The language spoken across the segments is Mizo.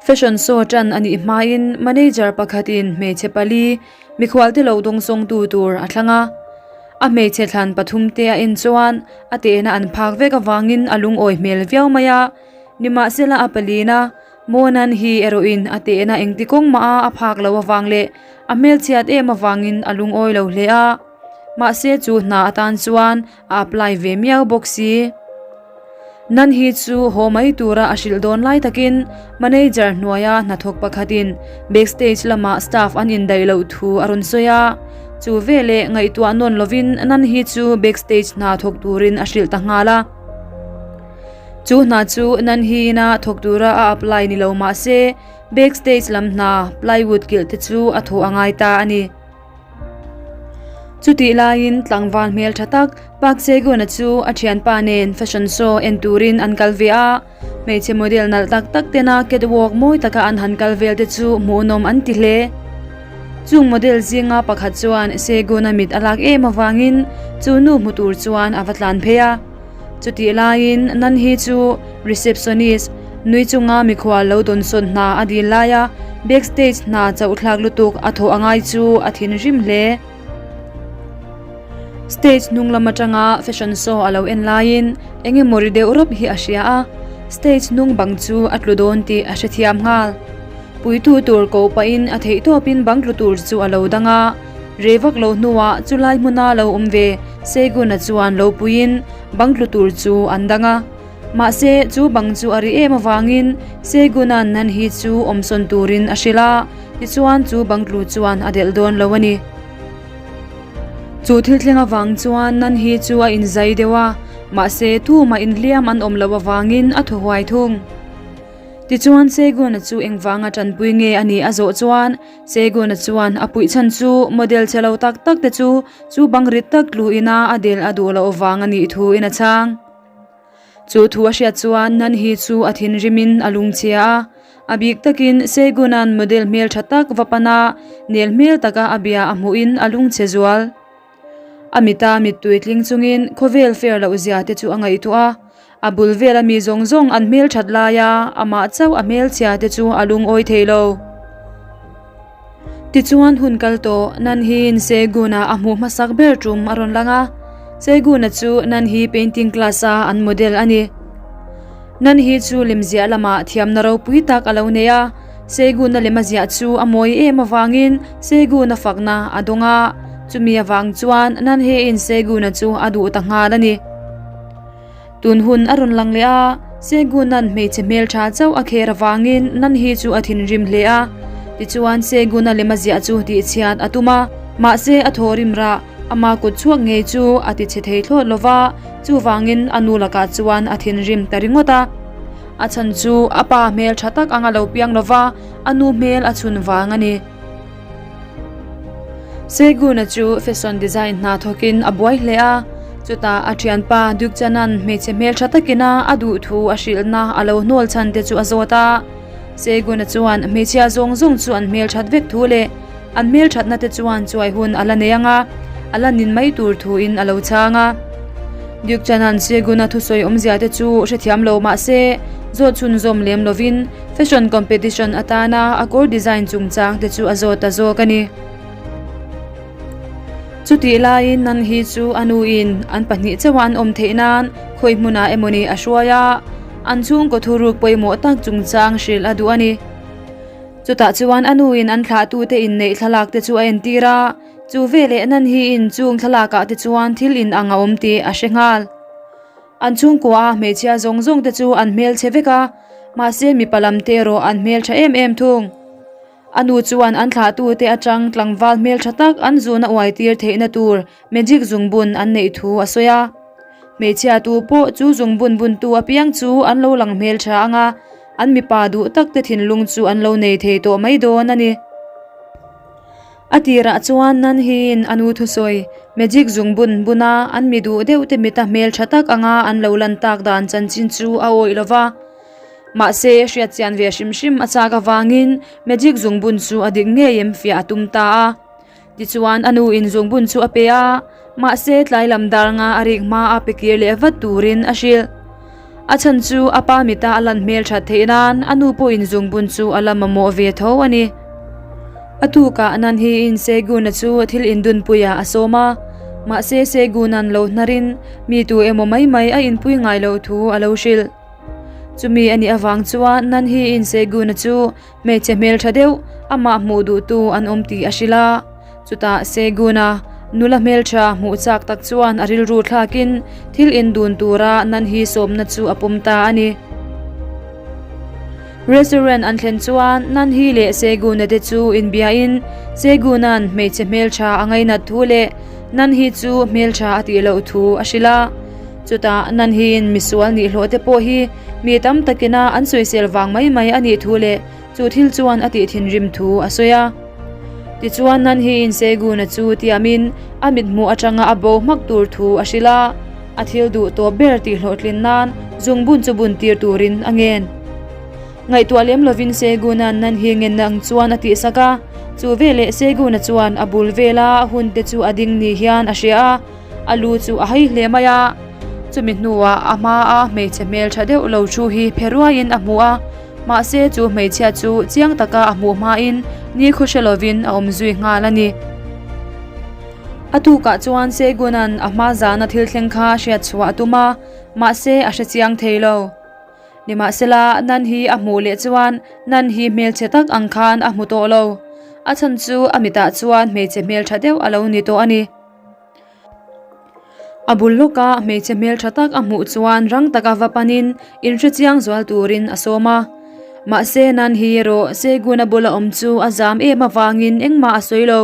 Fashion show ṭan a nih hmain manager pakhatin hmeichhe pali mikhualte lo dawngsawngtu tur a thlang a. A hmeichhe thlan pathumte a en chuan a tehna an phak vek avangin a lungawi hmel viau mai a. Nimahsela a palina Monan hi erawhin a tehna engti kawng mah a a phak lo avang leh a hmelchhiat em avangin a lungawi lo hle a. Mahse chu hna atan chuan a apply ve miau bawk si. Nan hi chu haw mai tura a hrilh dawn lai takin manager hnuaia hnathawk pakhatin backstage lamah staff an indaih loh thu a rawn sawi a. Chu veleh ngaihtuah nawn lovin Nan hi chu backstage hna thawk turin a hrilh ta nghal a. Chu hna chu Nan hi ina thawk tura a apply ni lo mah se backstage lam hna plywood kilh te chu a thawh a ngai ta a ni. Chutih laiin tlangval hmel tha tak Park Seo-gyun-a chu a thianpa nen fashion show en turin an kal ve a, hmeichhe model nalh tak tak tena catwalk mawi taka an han kal vel te chu hmuhnawm an ti hle. Chung model zinga pakhat chuan Seo-gyun-a mit a lak em avangin chu nu hmu tur chuan a va tlan phei a. Chutih laiin Nanhi chu receptionist nui chunga mikhual lo dawnsawn hna a dil laia backstage hna chauh thlak lutuk a thawh a ngai chu a thinrim hle. Stage hnung lam atanga fashion show a lo en laiin eng emaw ri deuh rawp hi a hria a, stage hnung bang chu a tlu dawn tih a hrethiam nghal. Puitu tur koh pahin a theihtawpin bang tlu tur chu a lo dang a. Rei vak lo hnuah chulai hmuna lo awm ve Segun-a chuan lo puiin bang tlu tur chu an dang a. Mahse, chu bang chu a ri em avangin Segun-a'n Nanhi chu awmsawn turin a hrilh a, tichuan chu bang tlu chuan a delh dawn lo a ni. Chu thil thleng avang chuan Nanhi chu a inzai deuh a, mahse tumah inhliam an awm loh avangin a thaw huai thung. Tichuan Segun-a chu engvanga tanpui nge a nih a zawh chuan Seguna chuan a puih chhan chu model chhe lo tak tak te chu chu bang rit tak tlu ina a del a duh loh vang a nih thu in a chhang. Chu thu a hriat chuan Nanhi chu a thinrim in a lungchhia a, a bik takin Seguna'n model hmel tha tak va pan a, nel hmel taka a bia a hmuh in a lungchhe zual. A mita mittui tling chungin khawvel fair loh zia te chu a ngaihtuah a, A bul vela mi zawng zawng an hmel that laia amah chauh a hmelchhia te chu a lungawi thei lo. Tichuan hun kal tawh Nanhiin Seguna a hmuh hmasak ber tum a rawn lang a, Seguna chu Nanhi painting class a an model a ni. Nanhi chu lemziah lamah thiamna ropui tak a lo nei a, Seguna lem a ziah chu a mawi em avangin Seguna fakna a dawng a, chumi avang chuan Nanhiin Seguna chu a duh ta nghal a ni. Tun hun a rawn lang leh a, Seguna'n hmeichhe hmeltha chauh a kher avangin Nanhi chu a thinrim hle a. Tichuan Seguna lem a ziah chu tihchhiat a tum a, mahse a thaw rim rah, ama kut chhuak ngei chu a tichhe thei thlawt lo va, chuvangin a nu lakah chuan a thinrim ta ringawt a. A chhan chu a pa hmeltha tak anga lo piang lo va, a nu hmel a chhun vang a ni. Seguna chu fashion design hna thawkin a buai hle a, chutah a thianpa Dukchanan hmeichhe hmeltha takina a duh thu a hrilhna a lo hnawl chhan te chu a zawt a. Seguna chuan hmeichhia zawng zawng chu an hmelthat vek thu leh an hmelthatna te chuan chuai hun a la nei ang a, a la nin mai tur thuin a lo chhang a. Dukchanan Seguna thusawi awmzia te chu hrethiam lo mah se zawt chhunzawm lem lovin Fashion competition atana a kawr design chungchang te chu a zawt ta zawk a ni. Chutih laiin Nanhi chu a nuin an pahnih chauha an awm theih nan khawi hmunah emawni a hruai a, an chhungkaw thuruk pawimawh tak chungchang hrilh a duh a ni. Chutah chuan a nuin an thlahtute inneih thlalak te chu a entir a, chu veleh Nanhiin chung thlalakah te chuan thil inang a awm tih a hre nghal. An chhungkua a hmeichhia zawng zawng te chu an hmelchhe vek a, mahse mipa lam te erawh an hmeltha em em thung. A nu chuan an thlahtute atang tlangval hmeltha tak an zun a uai tir theihna tur magic zungbun an neih thu a sawi a. Hmeichhia tu pawh chu zungbun buntu apiang chu an lo lang hmeltha ang a, an mipa duh tak te thinlung chu an lo nei thei tawh mai dawn a ni. A tirah chuan Nanhiin a nu thusawi, magic zungbun buna an mi duh deuh te mita hmel tha tak anga an lo lan tak dan chanchin chu a awih lo va. Mahse, hriatchian ve hrim hrim a chak avangin magic zungbun chu a dik ngei em fiah a tum ta a. Tichuan a nuin zungbun chu a pe a, mahse tlai lam dar nga a rik hma a pe kir leh vat turin a hrilh. A chhan chu a pa mita a lan hmel that theih nan a nu pawhin zungbun chu a la mamawh ve tho a ni. A tukah Nanhi-in Segun-a chu thil indunpuiah a sawm a, mahse Segun-a'n lo hnarin mi tu emaw mai mai a inpui ngai loh thu a lo hrilh. Chumi a nih avang chuan Nanhi-in Segun-a chu Hmeichhe hmeltha deuh amah hmuh duhtu an awm tih a hrilh a, chutah Seguna nula hmeltha hmuh chak tak chuan a rilru thlakin thil indun tura Nanhi sawmna chu a pawm ta a ni. Restaurant an thlen chuan Nanhi leh Seguna te chu inbiain Seguna'n hmeichhe hmeltha a ngainat thu leh Nanhi chu hmeltha a tih loh thu a hrilh a, chutah Nanhiin misual nihlawh te pawh hi Mi tam takina an sawisel vang mai mai a nih thu leh chu thil chuan a tih thinrim thu a sawi a. Tichuan Nanhi-in Seguna chu tiamin a mithmuh atanga a bo hmak tur thu a hrilh a, a thil duh tawp ber tih hlawhtlin nan zungbun chu bun tir turin a ngen. Ngaihtuah lem lovin Seguna'n Nanhi ngenna ang chuan a tihsak a, chu veleh Seguna chuan a bul vela hun te chu a ding ni hian a hria a. A lu chu a hai hle mai a, chumi hnuah a hmaa hmeichhe hmeltha deuh lo thu hi phe ruaiin a hmu a, mahse chu hmeichhia chu chiang taka a hmuh hmain nikhaw hre lovin a awm zui nghal a ni. A tukah chuan Seguna'n a hma zana thil thleng kha hriat chhuah a tum a, mahse a hre chiang thei lo. Nimahsela, Nan hi a hmuh leh chuan Nan hi hmelchhe tak ang khan a hmu tawh lo. A chhan chu a mitah chuan hmeichhe hmeltha deuh a lo ni tawh a ni. A bul lawka hmeichhe hmeltha tak a hmuh chuan rang taka va panin inhre chiang zual turin a sawm a. Mahse Nanhi erawh Seguna bula awm chu a zam em avangin engmah a sawi lo.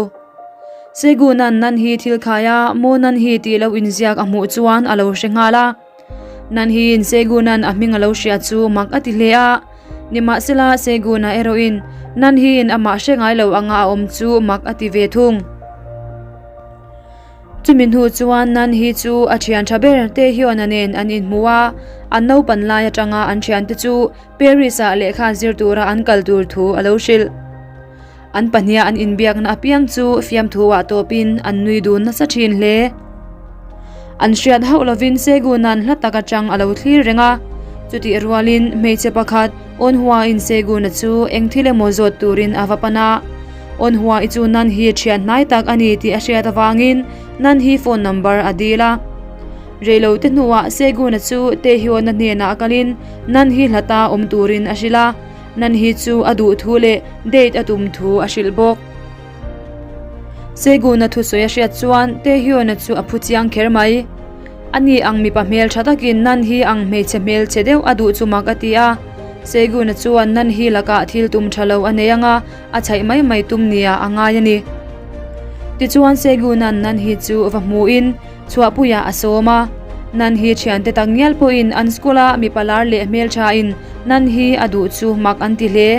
Seguna'n Nanhi thil khai a, maw Nanhi tih lo inziak a hmuh chuan a lo hre nghal a. Nanhiin Seguna'n a hming a lo hria chu mak a ti hle a. Nimahsela Seguna erawhin Nanhiin amah hre ngai lo anga a awm chu mak a ti ve thung. Chumi hnu chuan Nanhi chu a thian tha ber Taehyun-a nen an inhmu a, an naupan lai atanga an thiante chu Paris-ah lehkha zir tura an kal tur thu a lo hrilh. An pahniha an inbiakna apiang chu fiamthu-ah tawpin an nui dun nasa thin hle. An hriat hauh lovin Segun-a'n hla tak atang a lo thlir reng a, chutih rualin hmeichhe pakhat Awnhua-in Segun-a chu eng thil emaw zawt turin a va pan a. Awnhua i chu Nan hi thian hnai tak a ni tih a hriat avangin Nan hi phone number a dil a. Reilote hnuah Seguna chu Taehyun-a hnenah kalin Nan hi hlata awm turin a hrilh a, Nan hi chu a duh thu leh date a tum thu a hrilh bawk. Seguna thusawi a hriat chuan Taehyun-a chu a phu chiang kher mai. Ani ang mipa hmel tha takin Nan hi ang hmeichhe hmel che deuh a duh chu mak a ti a. Seguna chuan Nan hi lakah thil tum tha lo a nei anga a chhaih mai mai tum nia a ngai a ni. Tichuan Seguna'n Nan hi chu va hmuhin chhuahpuiah a sawm a. Nan hi thiante tak ngial pawhin an school-a mipa lar leh hmelthain Nan hi a duh chu mak an ti hle.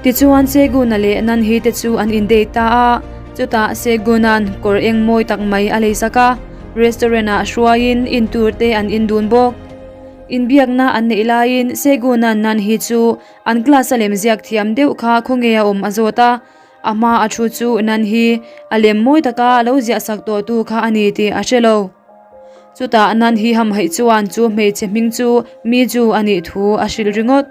Tichuan Seguna leh Nanhi te chu an indate ta a, chutah Seguna'n kawr eng mawi tak mai a leisak a, restaurant-ah hruaiin intur te an indun bawk. Inbiakna an neih laiin Seguna'n Nanhi chu an class a lemziak thiam deuh kha khawnge a awm a zawt a, a hma a thu chu Nanhi a lem mawi taka lo ziahsak tawhtu kha a ni tih a hre lo. Chutah Nanhi hamhaih chuan chu hmeichhe hming chu Miju a nih thu a hrilh ringawt.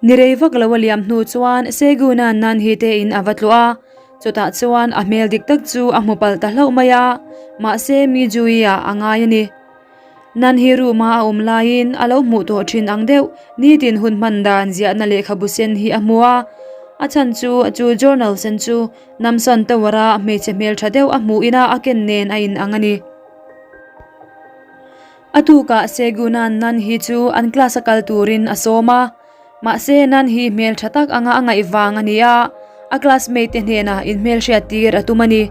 Ni rei vak lo a liam hnu chuan Seguna'n Nanhi te in a va tluah a, chutah chuan a hmel dik tak chu a hmu palh ta hlauh mai a, mahse mi Jui-ah a ngai a ni. Nanhi room a a awm laiin a lo hmuh tawh thin ang deuh nitin hun hman dan ziahna lehkhabu sen hi a hmu a, a chhan chu chu journal sen chu Namsan Tower-a hmeichhe hmeltha deuh a hmuh ina a ken nen a inang a ni. A tukah Seguna'n Nanhi chu an class a kal turin a sawm a, mahse Nanhi hmel tha tak anga a ngaih vang a ni a, a classmate te hnenah inhmelhriat tir a tum a ni.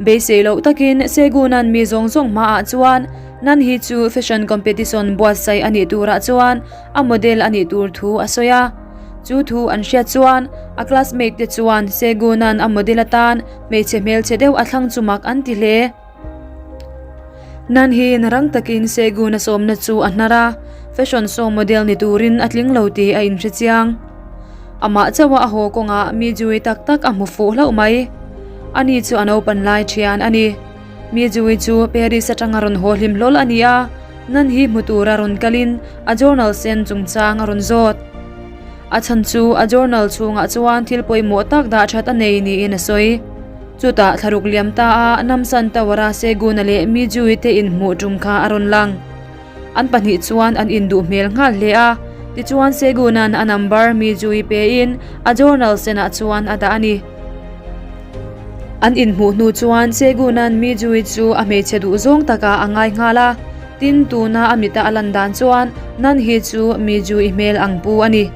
Beisei loh takin Seguna'n mi zawng zawng hmaah chuan Nanhi chu fashion competition buatsaih a nih turah chuan a model a nih tur thu a sawi a. Chu thu an hriat chuan a classmate te chuan Seguna'n a model atan hmeichhe hmelchhe deuh a thlang chu mak an ti hle. Nan hi na rang takin Segun a sawmna chu a hnar a, fashion show model ni turin a tling lo tih a inhre chiang. Amah chauha a haw kawngah mi jui tak tak a hmu fuh hlauh mai. Ani chu a naupan lai thian a ni. Mijui chu Paris atanga rawn haw hlim hlawl a ni a, Nanhi hmu tura rawn kalin a journal sen chungchang a rawn zawt. A chhan chu a journal chhungah chuan thil pawimawh tak dah that a nei niin a sawi. Chutah thlaruk liam ta a Namsan Tower-a Seguna leh Mijui te inhmuh tum kha a rawn lang. An pahnih chuan an induh hmel nghal hle a, tichuan Seguna'n a number Mijui pein a journal senah chuan a dah a ni. An inhmuh hnu chuan Seguna'n Mijui chu a hmeichhe duh zawng takah a ngai nghal a, tin tuna a mita a lan dan chuan Nanhi chu Mijui hmel ang pu a ni.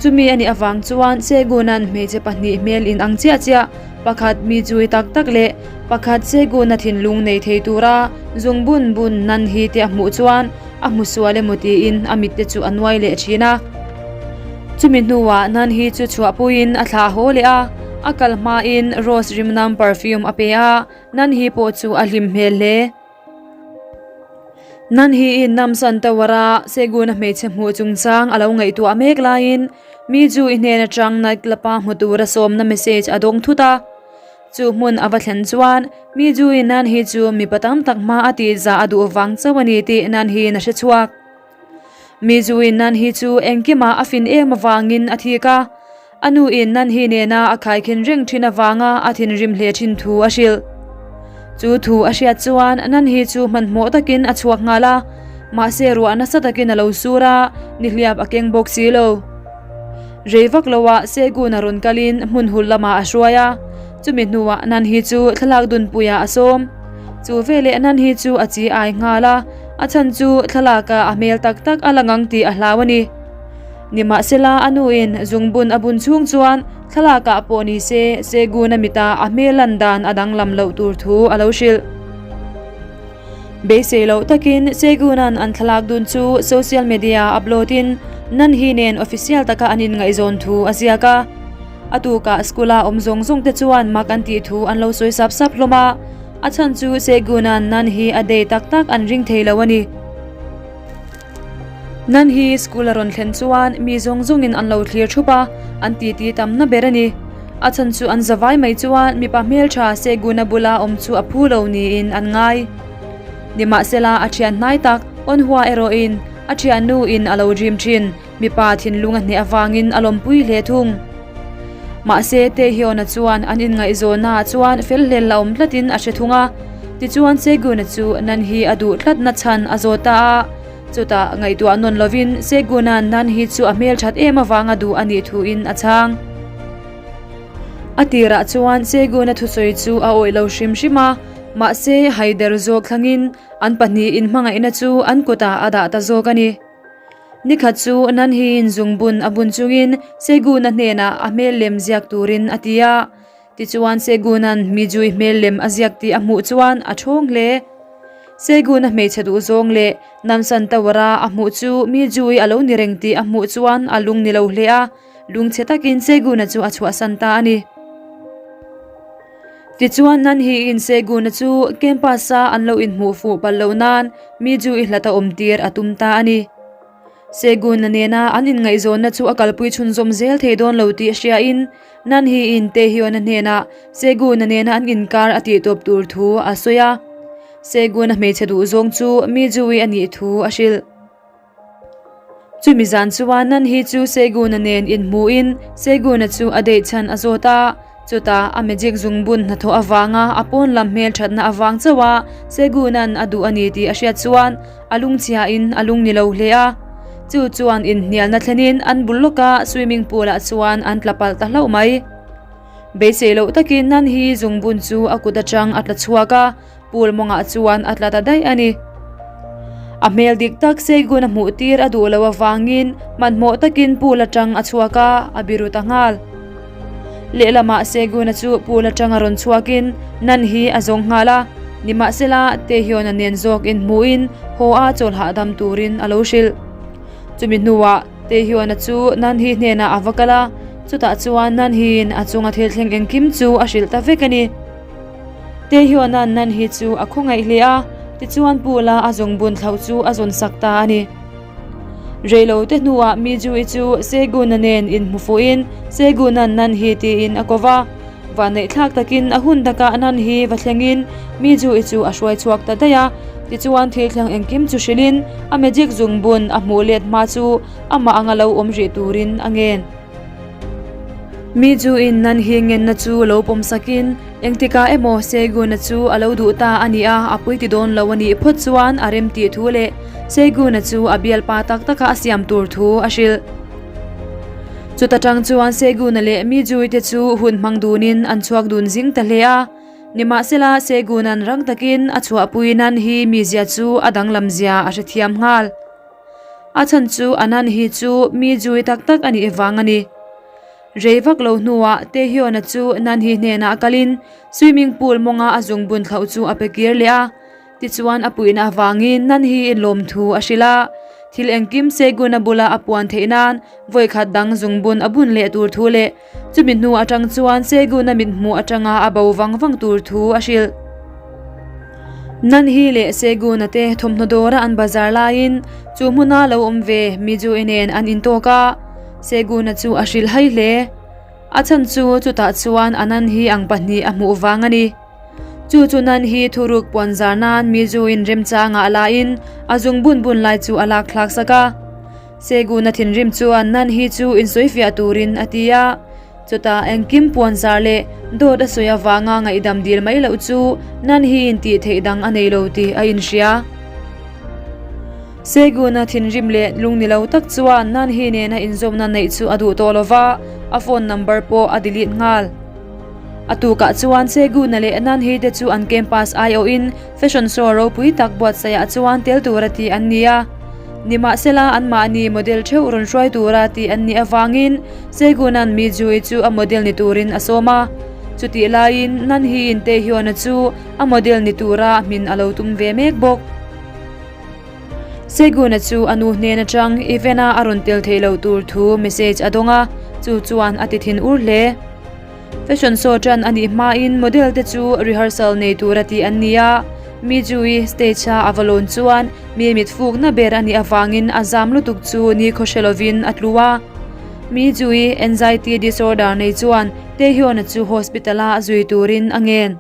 Chumi a nih avang chuan Seguna'n hmeichhe pahnih hmel inang chiah chiah pakhat Mijui tak tak leh Pakhat Seguna thinlung nei thei tura zung bun bun nan hi te a hmuh chuan a hmu sual emaw tiin a mitte chu a nuai leh thin a. Chumi hnuah nan hi chu chhuahpuiin a thlah haw leh a, a kal hmain rose rimnam perfume a pe a, nan hi pawh chu a hlim hmel hle. Nan hi in Namsan Tower a Seguna hmeichhe hmuh chungchang a lo ngaihtuah mek laiin mi chu i hnen atang night club a hmu tura sawmna message a dawng thut a. Chu hmun a va thlen chuan mi Juin nan hi chu mipa tam tak hma a tih zah a duh vang chauh a ni tih nan hian a hre chhuak. Mi Juin nan hi chu engkimah a fin em avangin a thik a, a nu in nan hi nena a khaikhin reng thin avanga a thinrim hle thin thu a hrilh. Chu thu a hriat chuan nan hi chu hmanhmawh takin a chhuak nghal a, mahse ruah nasa takin a lo sur a, nihliap a keng bawk si lo. Rei vak loah Segun a rawn kalin hmun hul lamah a hruai a, chumi hnuah Nanhi chu thlalak dunpuiah a sawm. Chu veleh Nanhi chu a chi ai nghal a, a chhan chu thlalakah a hmel tak tak a lang ang tih a hlau a ni. Nimahsela a nuin zungbun a bun chhung chuan thlalakah pawh ni se Segun a mitah a hmel lan dan a danglam loh tur thu a lo hrilh. Beisei loh takin Seguna'n an thlalak dun chu social media upload in Nanhi nen official taka an inngaihzawn thu a ziak a. A tukah school-a awm zawng zawng te chuan mak an tih thu an lo sawi sap sap hlawm a, a chhan chu Seguna'n Nanhi a dei tak tak an ring thei lo a ni. Nanhi school a rawn thlen chuan mi zawng zawngin an lo thlir thup a, an titi tamna ber a ni. A chhan chu an zavai mai chuan mipa hmeltha Seguna bula awm chu a phu lo niin an ngai. Nimahsela a thian hnai tak Onhua erawhin a thiannu in a lo dream thin, mipa thinlung a hneh avangin a lawmpui hle thung. Mahse Taehyun-a chuan an inngaihzawnna ah chuan fel hlel la awm tlatin a hre thung a, tichuan Segun-a chu Nanhi a duh tlatna chhan a zawt ta a, chutah ngaihtuah nawn lovin Segun-a'n Nanhi chu a hmelthat em avanga duh a nih thuin a chhang. A tirah chuan Segun-a thusawi chu a awih lo hrim hrim a, mahse haider zawk thlangin an pahnihin hmangaihna chu an kutah a dah ta zawk a ni. Nikhat chu Nanhiin zungbun a bun chungin Seguna hnenah a hmel lem ziak turin a ti a. Tichuan Seguna'n Mijui hmel lem a ziak tih a hmuh chuan a thawng hle. Seguna hmeichhe duhzawng leh Namsan Tower-a a hmuh chu Mijui a lo ni reng tih a hmuh chuan a lung ni lo hle a, lungchhe takin Seguna chu a chhuahsan ta a ni. Tichuan Nanhiin Seguna chu campus-a an lo inhmuh fuh palh loh nan mi chu i hlat a awm tir a tum ta a ni. Seguna nena an inngaihzawnna chu a kalpui chhunzawm zel thei dawn lo tih hriain Nanhiin Taehyun-a hnenah Seguna nena an inkar a tihtawp tur thu a sawi a. Seguna hmeichhe duhzawng chu mi Jui a nih thu a hrilh. Chumi zan chuan Nanhi chu Seguna nen inhmuhin Seguna chu a date chhan a zawt a, chutah a magic zungbun hnathawh avanga a pawn lam hmelthatna avang chauh a Seguna'n a duh a ni tih a hriat chuan a lungchhiain a lung ni lo hle a. Chu chuan inhnialna thlenin an bul lawka swimming pool ah chuan an tla palh ta hlauh mai. Beisei loh takin Nanhi zungbun chu a kut atang a tla chhuak a, Pool mawngah chuan a tla ta daih a ni. A hmel dik tak Seigun a hmuh tir a duh loh avangin hmanhmawh takin pool atang a chhuak a, a biru ta nghal. Lehlamah Seiguna chu pool atanga rawn chhuakin Nan hi a zawng nghal a, nimahsela Taehyun-a nen zawk inhmuhin haw a chawl hahdam turin a lo hrilh. Chumi hnuah Taehyun-a chu Nan hi hnenah a va kal a, chutah chuan Nan hiin a chunga thil thleng engkim chu a hrilh ta vek a ni. Taehyun-a'n Nan hi chu a khawngaih hle a, tichuan pool-a a zungbun thlauh chu a zawn sak ta a ni. Reilote hnuah Mijui chu Segun-a nen inhmu fuhin Segun-a'n Nan hi tiin a ko va. Vanneihthlak takin a hun takah Nan hi va thlengin mi Ju i chu a hruai chhuak ta daih a, tichuan thil thleng engkim chu hrilhin a magic zungbun a hmuh let hma chu amah anga lo awm rih turin a ngen. Mi Ju in Nan hi ngenna chu lo pawm sakin engtikah emaw Segun-a chu a lo duh ta a nih a, a pui ti dawn lo a nih phawt chuan a rem tih thu leh Segun-a chu a bialpa tak taka a siam tur thu a hrilh. Chuta tang chuan Seguna leh Mijui te chu hun hmang dunin an chhuak dun zing ta hle a. Nimahsela, Seguna'n rang takin a chhuahpui nan hi mizia chu a danglam zia a hrethiam nghal. A chhan chu a nan hi chu Mijui tak tak a nih vang a ni. Rei vak lo hnuah Taehyun-a chu nan hi hnenah kalin swimming pool mawnga a zungbun thlauh chu a pe kir leh a. Tichuan a puihna avangin nan hi inlawmthu a hrilh a, thil engkim Seguna bula a puan theih nan vawikhat dang zungbun a bun leh tur thu leh chumi hnu atang chuan Seguna mithmuh atanga a bo vang vang tur thu a hrilh. Nan hi leh Seguna te thawmhnaw dawra an bazar laiin chu hmuna lo awm ve Mijui nen an intawk a, Seguna chu a hrilh hai hle. A chhan chu chutah chuan a nan hi ang pahnih a hmuh vang a ni. Chu chu nan hi thuruk puan zar nan mi zu in remchangah la in a zung bun bun lai chu a lak thlak sak a. Seguna thinrim chuan nan hi chu insawifiah turin a ti a. Chutah engkim puan zar leh dawt a sawi avanga ngaihdam dil mai loh chu nan hi in tih theih dang a nei lo tih a inhria. Seguna thinrim leh lung ni lo tak chuan nan hi nena inzawmna neih chu a duh tawh lo va, a phone number pawh a delete nghal. A tukah chuan Seguna leh Nanhi te chu an campus aiawhin fashion show ropui tak buatsaihah chuan tel tura tih an ni a. Nimahsela anmahni model theuh rawn hruai tura tih an nih avangin Seguna'n Mijui chu a model ni turin a sawm a. Chutih laiin Nanhiin Taehyun-a chu a model ni tura hmin a lo tum ve mek bawk. Seguna chu a nu hnen atang event-a a rawn tel theih loh tur thu message a dawng a, chu chuan a ti thin ur hle. Fashion show tan a nih hmain model te chu rehearsal nei tura tih an ni a, Mijui stage-a a va lawn chuan mi mit fukna ber a nih avangin a zam lutuk chu nikhaw hre lovin a tlu a. Mijui anxiety disorder nei chuan Taehyun-a chu hospital-a zui turin a ngen.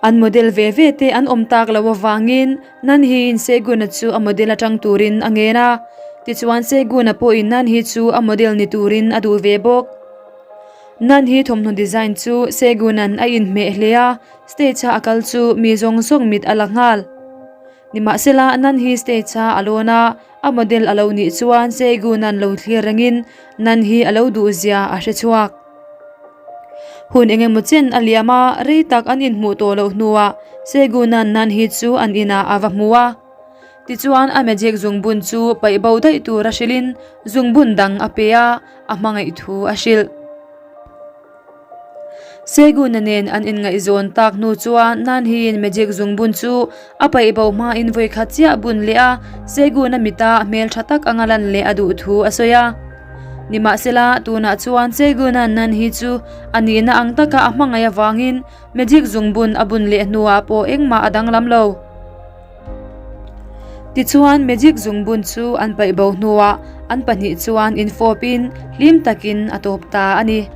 An model ve ve te an awm tak loh avangin Nanhi-in Seguna chu a model atang turin a ngen a, tichuan Seguna pawhin Nanhi chu a model ni turin a duh ve bawk. Nanhi thawmhnaw design chu Seguna'n a inhmeh hle a, stage-a a kal chu mi zawng zawng mit a la nghal. Nimahsela Nanhi stage-a a lawn a, a model a lo nih chuan Seguna'n lo thlir rengin Nanhi a lo duhzia a hre chhuak. Hun eng emaw chen a liam a, rei tak an inhmuh tawh loh hnuah Seguna'n Nanhi chu an inah a va hmu a. Tichuan a magic zungbun chu paih bo daih tur a hrilhin zungbun dang a pe a, a hmangaih thu a hrilh. Seguna nen an inngaihzawn tak hnu chuan Nanhiin magic zungbun chu a paih bo hmain vawikhat chiah bun leh a, Seguna mita hmeltha tak anga lan leh a duh thu a sawi a. Nimahsela, tunah chuan Cheguna'n Nanhi chu a nihna ang taka a hmangaih avangin magic zungbun a bun leh hnuah pawh engmah a danglam lo. Tichuan, magic zungbun chu an paih bo hnuah an pahnih chuan infawpin hlim takin a tawp ta a ni.